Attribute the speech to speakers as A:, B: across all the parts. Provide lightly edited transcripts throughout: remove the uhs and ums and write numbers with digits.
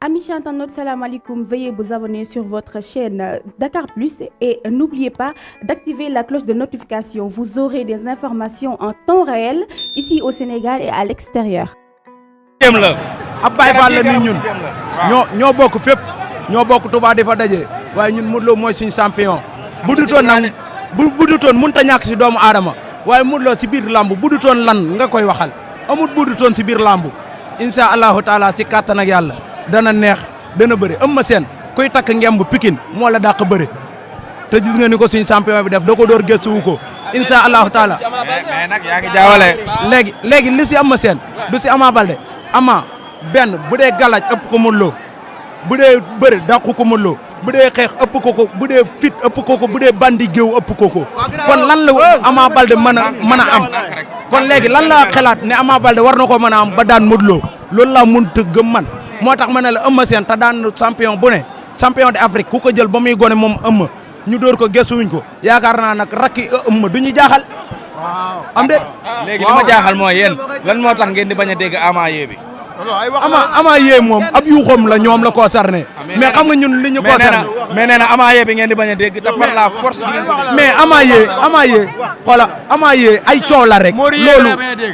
A: Amis internautes, salam alaikum. Veuillez vous abonner sur votre chaîne Dakar Plus et n'oubliez pas d'activer la cloche de notification. Vous aurez des informations en temps réel ici au Sénégal et à l'extérieur.
B: la ab Baye Fall la nit ñun ñoo bokk fépp ñoo bokk Touba di fa daje waaye ñun Modou Lo mooy suñu champion bu dutoon nag bu dutoon mënut a ñàkk si doomu aadama waaye Modou Lo si biir lamb bu dutoon lan nga koy waxal amul bu dutoon si biir lamb incha allahu taala si kàttan ak yàlla dana neex dana bëri Eumeu Sène kuy takk ngemb Pikine moo la dàq bëri te gis nga ni ko suñu champion bi def da ko door gëstuwu ko incha allahu taala.
C: mais nag yaa ngi jaawale.
B: léegi li si Eumeu Sène du si Ama Baldé Ama benn bu dee galaaj ëpp ko Modou Lo bu dee bëri dàqu ko Modou Lo bu dee xeex ëpp ko bu dee fit ëpp ko bu dee bandi géew ëpp ko kon lan la Ama Baldé mën a am kon léegi lan la xalaat ne Ama Baldé war na ko mën a am ba daan Modou Lo loolu laa mënut a gëm man moo tax ma ne la Eumeu Sène te daan champion bu ne champion d'Afrique ku ko jël ba muy gone moom Eumeu ñu door ko gëstuwuñ ko yaakaar naa nag rakki Eumeu du ñu jaaxal. am de
C: léegi li ma jaaxal mooy yéen lan moo tax ngeen di bañ a dégg Ama yee bi.
B: Ama yee moom ab yuuxam la ñoom la concerné mais xam nga ñun li ñu concerné
C: mais nee na Ama yee bi ngeen di bañ a dégg te par la force ngeen ko dégg.
B: mais Ama yee xoola Ama yee ay coow la rek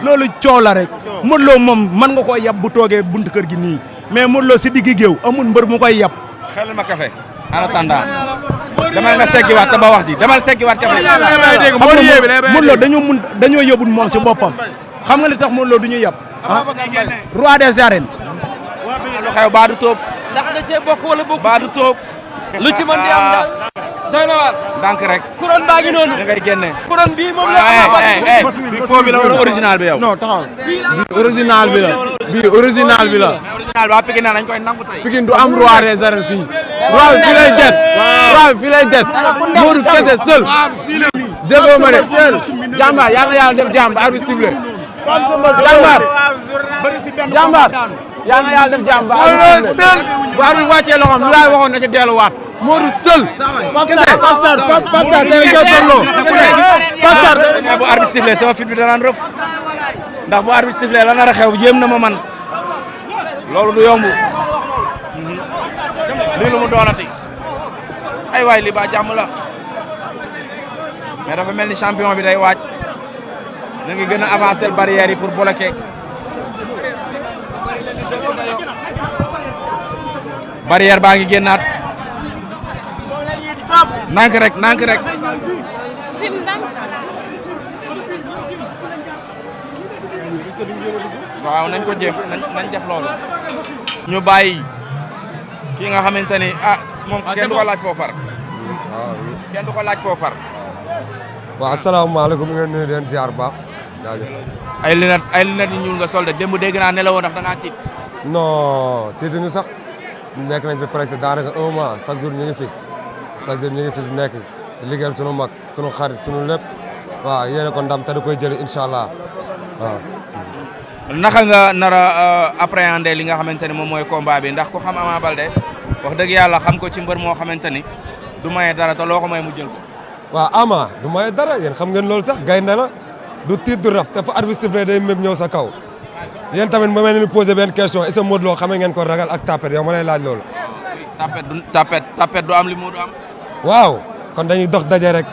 B: loolu coow la rek Modou Lo moom mën nga koo yab bu toogee buntu kër gi nii mais Modou Lo si diggi géew amul mbër mu koy yab.
C: xel ma café en attendant demal nga seggiwaat te ba wax ji demal seggiwaat café.
B: Modou Lo dañoo yóbbul moom si boppam xam nga li tax Modou Lo du ñu yab roi des arènes.
C: lu xew baa du tóob.
D: ndax da cee bokk wala bokk.
C: baa du tóob.
D: lu ci mën di am daal. doy na waar.
C: ndànk rek.
D: couronne baa ngi noonu.
C: da ngay génne.
D: couronne bii moom la
C: bi foo bi la wala original bi yow.
E: non taxaw bi original bi la. bii original bi la.
C: mais original ba Pikine nañ koy nangu tey.
E: Pikine du am roi des arènes fii. roi bi fii lay des. roi bi fii lay des. Modou kese seul. déggoo ma de. jàmbaar yaa ngi yàlla def jàmm ba arbitre sifflé. jàmbaar yaa ngi yàlla def jàmm ba arbitre sifflé. bu arbitre wàccee loxoom lu laay waxoon na ci delluwaat. Modou seul. kese Pape Sarr tey nga tolloo. Pape Sarr.
C: bu arbitre sifflé sama fit bi danaan rëf ndax bu arbitre sifflé la nar a xew jéem na ma man loolu du yomb lii lu mu doonati ay waay li ba jàmm la mais dafa mel ni champion bi day waaj da ngi gën a avancer barrière yi pour bloquer barrière baa ngi génnaat nank rek waaw nañ ko jéem nañ def loolu ñu bàyyi ki nga xamante ni moom kenn du ko laaj foo far kenn du ko laaj foo far
E: waaw asalaamaaleykum ngeen nuyu leen ziar baax jaajëf
C: ay lunettes yu ñuul nga sol de démb dégg naa nelawoo ndax da ngaa tiit
E: non tiituñu sax nekk nañ fi presque daanaka 1 mois chaque jour ñu ngi fi si nekk liggéeyal sunu mag sunu xarit sunu lépp waaw yéene ko ndam te da koy jëli incha allah waaw.
C: naka nga nar a appréhender li nga xamante ni moom mooy combat bi ndax ku xam Ama Baldé wax dëgg yàlla xam ko ci mbër moo xamante ni du maye dara te loo ko may mu jël ko.
E: waaw Ama du maye dara yéen xam ngeen loolu sax gaynde la du tiit du raf te fa arbitre sifflé day méb ñëw sa kaw yéen tamit ma mel ni posé benn question est-ce que Modou Lo xamee ngeen ko ragal ak tapet yow ma lay laaj loolu.
C: tapet du am li Modou am.
E: waaw kon dañuy dox daje rek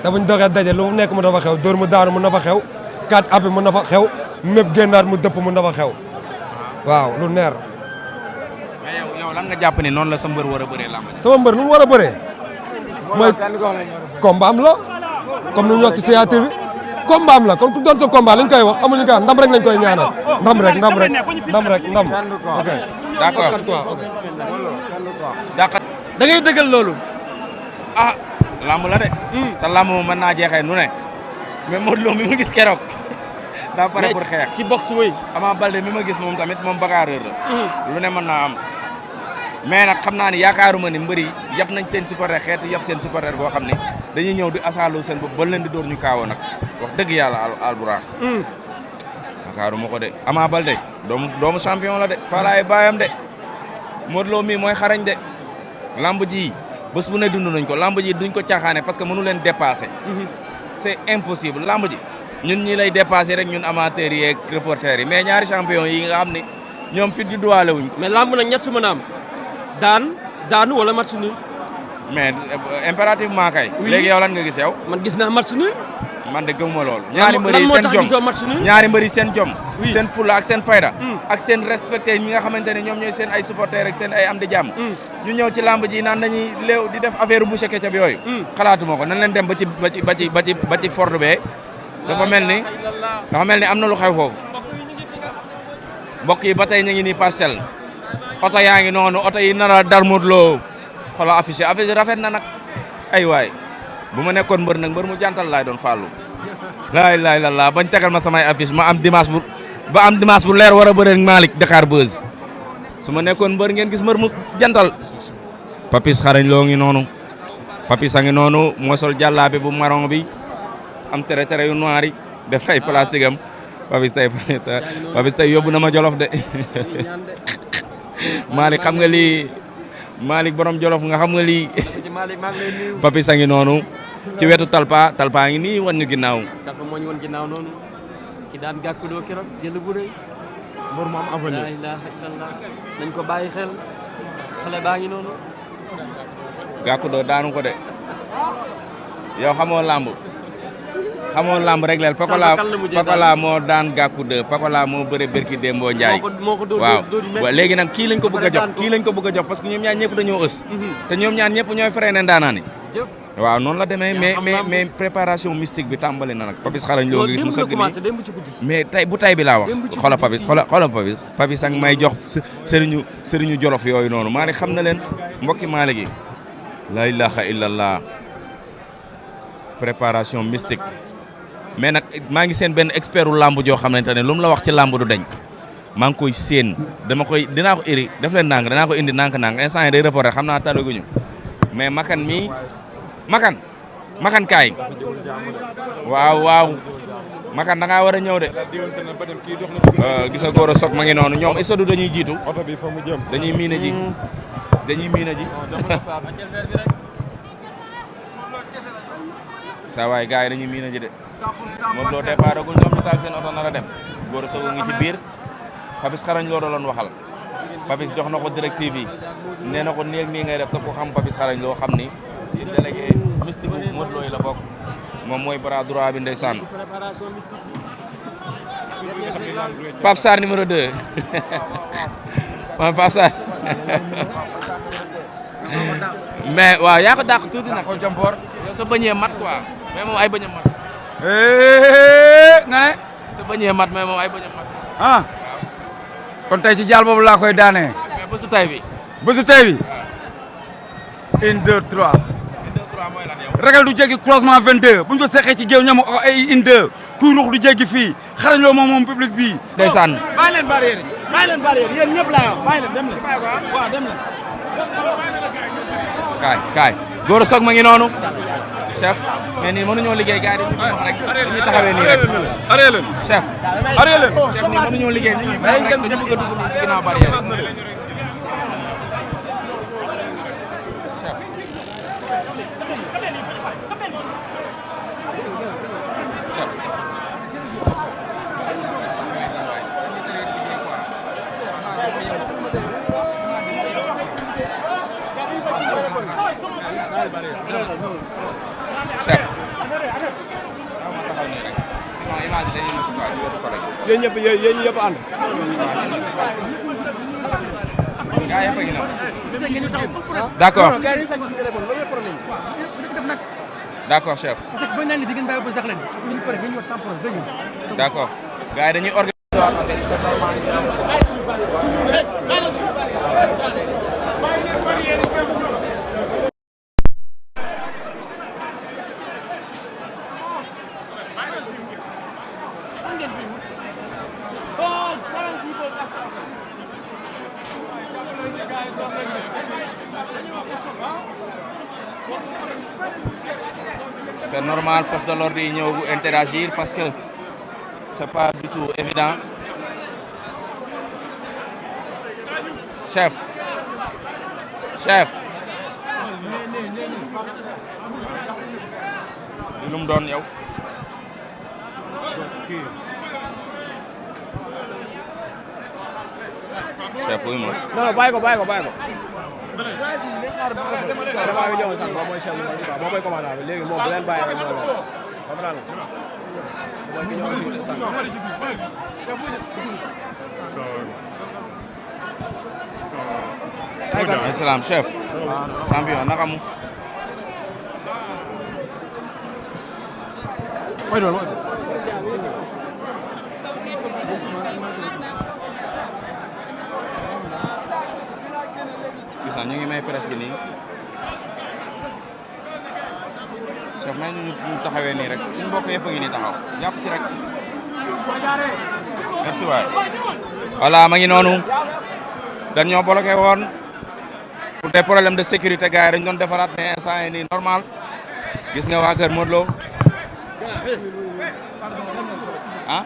E: te buñ doxee daje lu nekk mu dafa xew dóor mu daanu mu dafa xew 4 appuis mu dafa xew mépp génnaat mu dëpp mu dafa xew waaw lu neer.
C: mais yow lan nga jàpp ni noonu la sa mbër war a bëree làmb
E: sama mbër nu mu war a bëree. mooy combat am la comme ni ñu wax ci signature bi combat am la kon ku doon sa combat lañ koy wax amuñu ko ndam rek lañ koy ñaanal ndam rek. ok
C: d'accord.
D: da ngay dëggal loolu.
C: lamb la de. te lamb moom mën naa jeexee nu ne. mais Modou Lo mi ma gis keroog. daa pare pour xeex
D: ci box wuy.
C: Ama Baldé mi ma gis moom tamit moom bagarreur la. lu ne mën naa am. mais nag xam naa ni yaakaaruma ni mbëri yab nañ seen supporter xeetu yab seen supporter boo xam ne dañuy ñëw di asaaloo seen bopp ba leen di door ñu kaawoo nag wax dëgg yàlla alburaax. yaakaaruma ko de Ama Baldé doomu champion la de faalaay baayam de Modou Lo mii mooy xarañ de lamb ji bés bu ne dund nañ ko lamb ji duñ ko caaxaane parce que mënu leen dépasser. c'est impossible lamb ji ñun ñi lay dépasser rek ñun amateurs yi ak reporters yi mais ñaari champion yi nga xam ne ñoom fit ju duwaale wuñ ko.
D: mais lamb nag ñett mën a am daanu wala match nul.
C: mais impérativement kay. léegi yow lan nga gis yow.
D: man gis naa match nul.
C: man de gëmuma loolu.
D: lan moo tax gisoo match nul
C: ñaari mbëri seen jom. seen fulla ak seen fayda. ak seen respecté ñi nga xamante ne ñoom ñooy seen ay supporters ak seen ay am di jàmm. ñu ñëw ci lamb ji naan nañuy léew di def affaire boucher ketchup yooyu. xalaatuma ko nan leen dem ba ci Ford bee. dafa mel ni am na lu xew foofu. mbokk yi ba tey ñu ngi nii Parcelles. oto yaa ngi noonu oto yi nar a darmudloo xoolal affiche rafet na nag ay waay bu ma nekkoon mbër nag mbër mu jantal laay doon fàllu laay la bañ tegal ma samay affiche ma am dimanche bu leer war a bëre Malick Dakar Buzz su ma nekkoon mbër ngeen gis mbër mu jantal Papis xarañ loo ngi noonu Papis a ngi noonu moo sol jàllaabe bu marron bi am tere yu noir yi def ay plastique am Papis tey yóbbu na ma Jolof de Malick xam nga lii Malick borom Jolof nga xam nga lii Papis a ngi noonu ci wetu Talpa ngi nii wan ñu ginnaaw.
D: Talpa moo ñu wan ginnaaw noonu ki daan gàkku doo keroog jël bu rëy.
B: mbër mu am avenir
D: la ilaha illallah nañ ko bàyyi xel xale baa ngi noonu.
C: gàkku doo daanu ko de yow xamoo lamb rek leel Pakola moo daan gàkku de Pakola moo bëre Berki Dembo Ndiaye waaw léegi nag kii lañ ko bëgg a jox parce que ñoom ñaar ñëpp dañoo ës te ñoom ñaar ñëpp ñooy freiné ndaanaani waaw noonu la demee mais préparation mystique bi tàmbali na nag Papis xarañ loo nga gis mu sëgg nii mais tay bi laa wax xoolal Papis Papis ak may jox sëriñu Jolof yooyu noonu maa xam na leen mbokki maale gi la ilaha illallah préparation mystique mais nag maa ngi seen benn expert u lamb joo xamante ne lu mu la wax ci lamb du dañ maa ngi koy séen dinaa ko iri def leen ndànk danaa ko indi ndànk instant yi day reporté xam naa talaguñu mais makan kaay waaw makan da ngaa war a ñëw de gisa góor a soog ma ngi noonu ñoom isadu dañuy jiitu dañuy miina ji saa waay gars yi dañuy miina ji de moom doo départ agul ñoom ñu taal seen oto nar a dem góor a soog ngi ci biir Papis xarañ loo doon waxal Papis jox na ko directive yi nee na ko nii ngay def te ko xam Papis xarañ loo xam ni di délégué mystique bu Modou Lo yi la bokk moom mooy bras droit bi ndeysaan Pape Sarr numéro 2 Pape Sarr mais waaw yaa ko dàq tuuti nag
B: xool jam fort
C: yow sa bëñee mat quoi mais moom ay bëñam mat
B: nga ne
C: sa bëñee mat mais moom ay bëñam mat
B: kon tey ci jaal boobu laa koy daanee
C: mais bésu tay bi
B: 1 2 3 ragal du jéggi croisement 22 bu ñu ko seqee ci géew ñam ay 1 2 kuy ruux du jéggi fii xarañ loo moom public bi
C: ndeysaan
B: bàyyi leen barrière yéen ñëpp laa wax bàyyi leen dem leen waaw dem leen
C: kaay góor a soog ma ngi noonu chef mais nii mënuñoo liggéey gars yi dañuy taxawee nii rek
B: arrêté leen
C: chef nii mënuñoo liggéey ñu ngi rek dañu bëgg a dugg nii ci ginnaaw barrière chef sinon image dañuy nekk quoi di wetu collègue
B: yéen ñëpp ànd
C: gaa yëpp a ngi noonu d'accord d'accord chef d'accord gaa yi dañuy organiser c'est normal force de l'ordre yi ñëw interagir parce que c'est pas du tout évident chef lu mu doon yow chef wuy ma.
D: non bàyyi ko. damaa ngi ñëw sax moom mooy chef moom mooy commandant bi léegi moom bu leen bàyyi rek moo loolu comprendre nga mooy ki ñëw fii sànq.
C: salaam chef. champion naka mu. gis naa ñu ngi may presse bi nii chef may ñu taxawee nii rek suñu mbokk yëpp a ngi nii taxaw jàpp si rek merci waay voilà ma ngi noonu dañ ñoo bloqué woon pour des problèmes de sécurité gars yi dañ doon defaraat mais instant yi nii normal gis nga waa kër Modou Lo ah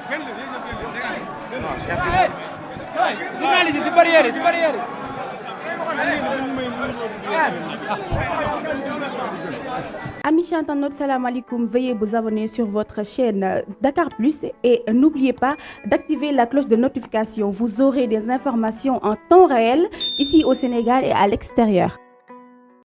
C: non chef bi
D: journaliste si barrière yi
A: Amis internautes, salam alaikum. Veuillez vous abonner sur votre chaîne Dakar Plus et n'oubliez pas d'activer la cloche de notification. Vous aurez des informations en temps réel ici au Sénégal et à l'extérieur.